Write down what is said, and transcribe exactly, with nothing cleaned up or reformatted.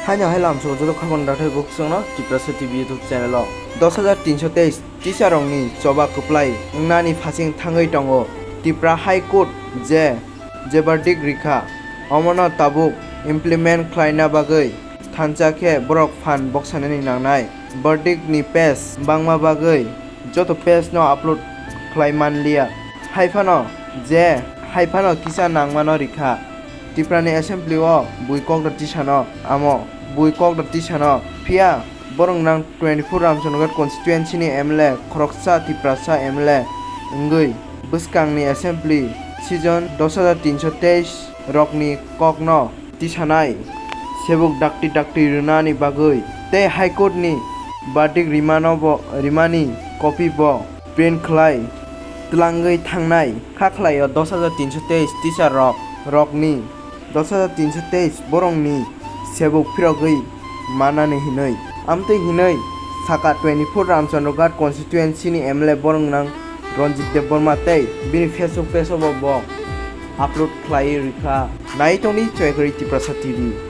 Haino hai lamsao joto khobor dakthai bukhukno Tiprasa T V YouTube channel o. Dos hajar tinsho teis teacher rokni choba kwplai wngnani phasing thangwi tongo. Tripura High Court je, je verdict rikha, omono tabuk implement khlaina bagwi thansa khe borok phan boksanani nangnai. Verdict ni page bangma bagwi joto page no upload khlai manliya. Haiphano je, haiphano kisa nangmano rikha. Tripura ni assembly o bui kokda tisano amo, bui kokda tisano. Phiya borok nang twenty-four Ramchandra Ghat constituency ni M L A khoroksa Tiprasa M L A wngwi bwskang ni assembly session dos hajar tinsho teis rokni kokno tisanai sebuk dakti dakti rwnani bagwi tei High Court ni verdict rimano bo, rimani copy bo print khlai twlangwi thangnai. Kha khlaio dos hajar tinsho teis teacher rok, rokni dos hajar tinsho teis borokni sebuk phirogwi manani hinwi. Amtwi hinwi saka twenty-four Ramchandra Ghat constituency ni M L A borok nang Ranjit Debbarma tei bini Facebook page o bo, bo upload khlaiwi rikha. Nai tongdi Choikhori Tiprasa T V.